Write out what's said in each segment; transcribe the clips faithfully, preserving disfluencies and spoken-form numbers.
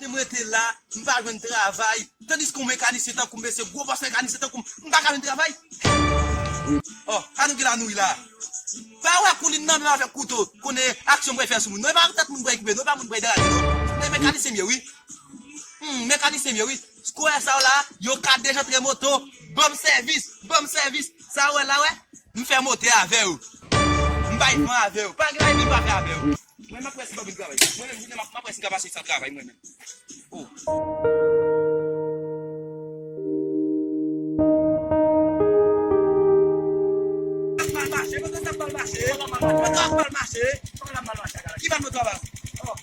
M rete la, m pa jwenn travay. Tandiske yon mekanisyen tankou m, mesye, gwo bòs mekanisyen tankou m, m pa ka jwenn travay. Oh, sa nou gen la nou ri la. Pa wè koulin nan menm avèk kouto, konnen aksyon m pral fè sou moun. Non, e pa tèt moun m pral koupe, non, e pa moun m pral drape, non. Men mekanisyen m ye, wi. Hmm, mekanisyen m ye, wi. Skwè sa w la, yo ka dejantre moto, ban m sèvis, ban m sèvis. Sa w wè la, wè? M fè motè avè w. M bay van avè w. Pa gen anyen m pa fè avè w. Mwen, m ap wè si m ap vin travay. Mwen menm, jounen m ap, m ap wè si m ka pase san travay, mwen menm. Oh. Ap mal mache, moto sa ap mal mache. Moto ap mal mache. Ki ban moto a ba? Oh.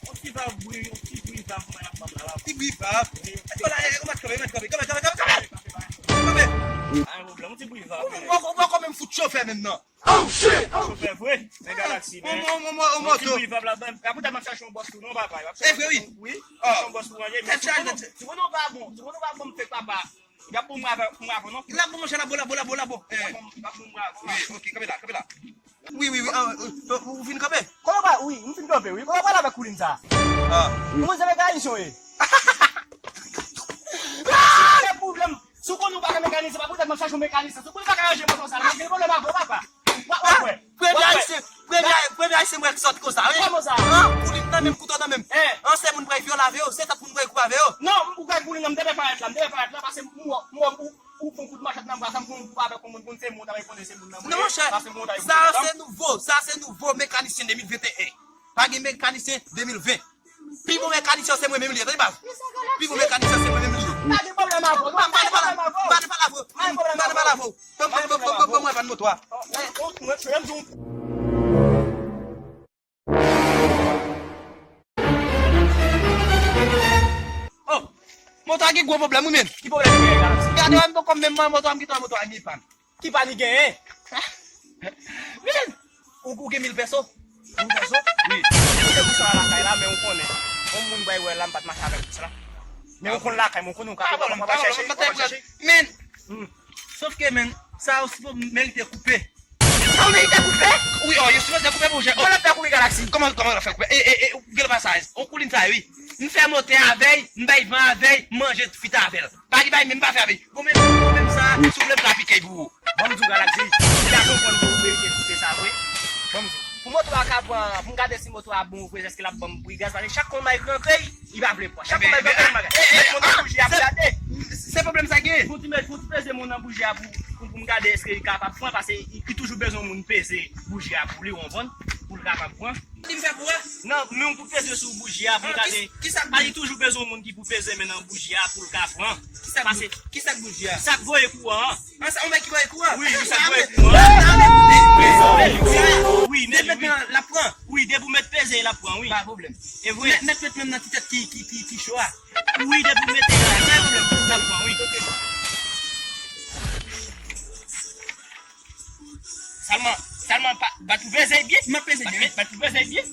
Yon ti vab, wi, yon ti bri vab, mwen ap ban la. Ti bri vab? Wi. Epi la, e, ou mèt kanpe, ou mèt kanpe, kanpe, kanpe, kanpe, kanpe. Kanpe. Pa gen pwoblèm, yon ti bri vab. Ou, ou, ou, ou poko menm fout chofè menm non. Oh shit! Chofè vre, men Galaxy, men. Yon ti bri vab la, ben, la poutèt m ap chache yon bòs tou non, papa. E vre, wi. Wi. Oh. Chache yon bòs tou, anje. Tèt chaje, tèt chaje. Ti konnen w pa bon, ti konnen w pa bon, m fè papa. Y ap bon mwen avè, mwen avè non. L ap bon, monchè, l ap bon, l ap bon, l ap bon, l ap bon. Eh. Y ap bon, y ap bon mwen avè. Wi, ok, kanpe la, kanpe la. Wi, wi, wi, ah, euh, euh, ou fin kanpe? Kòman w pa, wi, m fin kanpe, wi. Kòman w pale avèk koulin sa? Ah. Ou konn se mekanisyen w ye? Ah, se pwoblèm. Si w konnen w pa ka mekanisyen, pa poutèt m ap chache yon mekanisyen. Si w konnen w pa ka ranje moto sa, m ap gen pwoblèm avè w, papa. W ap, w ap wè. Premye ayisyen, premye, premye ayisyen m wè k sòt konsa, wi. Kòman sa? An, koulin nan menm, kouto nan menm. Eh. An, se moun m pral vyole avè yo, se tèt moun m pral koupe avè yo. Non, m pou gad koulin nan, m te vle parèt la, m te vle parèt la, paske m wè, m wè, ou, ou fè yon kout manchèt nan bra sa, m konn ou avèk yon moun, konn se moun, ta konnen se moun nan. Non, monchè, sa se nouvo, sa se nouvo mekanisyen de mil venteyen. Pa gen mekanisyen de mil ven. Pi bon mekanisyen se mwen menm li ye, tande baz. Pi bon mekanisyen se mwen menm li ye. Pa gen pwoblèm avè w, pa gen pwoblèm avè w. M pa nan pale avè w. M pa nan pale avè w. Ban mwen vann moto a. Oh, moto a gen gwo pwoblèm wi menm. Ki pwoblèm li genyen la? Gade wè m poko menm nan moto a, m kite moto a gen pann. Ki pa ni genyen? Men! Ou, ou gen mil pèso? Mil pèso? Wi. Mil pèso sa lakay la, men ou konnen. Yon moun bay wè la, m pa t mache avèk plis la. Men ou konn lakay mwen, ou konnen ou ka, ou pa, ou pa chèche, ou pa chèche. Men! Hmm. Sòf ke, men, sa yo sipo merite koupe. Sa yo merite koupe? Wi, oh, yo sipoze koupe, monchè. Kòman l ap fè koupe Galaxy? Kòman, kòman l ap fè koupe? E, e, e, ou gen pasaj. On koulin sa, wi. M fè motè avè l, m bay van avè l, m manje fita avè l. Pa gen bagay menm pa fè avè l. Bon, men, bon, menm sa, si w vle m ka pike l pou ou. Ban m di w Galaxy, m ka konprann ke ou merite koupe sa vre. Ban m di w. Pou moto a ka pran, pou m gade si moto a bon, pou èske l ap ban m pri gaz, paske chak konmay k rantre, li pa vle pran. Chak konmay k rantre, li pa vle. Mèt monte bouji a pou gade. Se pwoblèm sa gen. Fon ti mèt, fon ti peze moun nan bouji a pou, pou, pou m gade èske li kapab pran, paske li, li toujou bezwen moun peze bouji a pou li, ou konprann? Pou l kapab pran. Di m fè pou wè? Non, men w pou peze sou bouji a pou gade. Kisa k bouji? Li toujou bezwen yon moun ki pou peze men nan bouji a pou l ka pran. Kisa k bouji a? Sa k voye kouran an. An, sa yon bagay ki voye kouran? Wi, wi, sa k voye kouran an. Wi, men, wi. Depi w met men l ap pran? Wi, depi w met peze l ap pran, wi. Pa pwoblèm. E vre. Met, met, met men nan ti tèt ki, ki, ki, ki cho a. Wi, depi w mete l la, pa pwoblèm, l ap pran, wi. Ok. Sèlman, sèlman pa, bat pou peze byen. M ap peze byen, wi. Bat pou peze byen.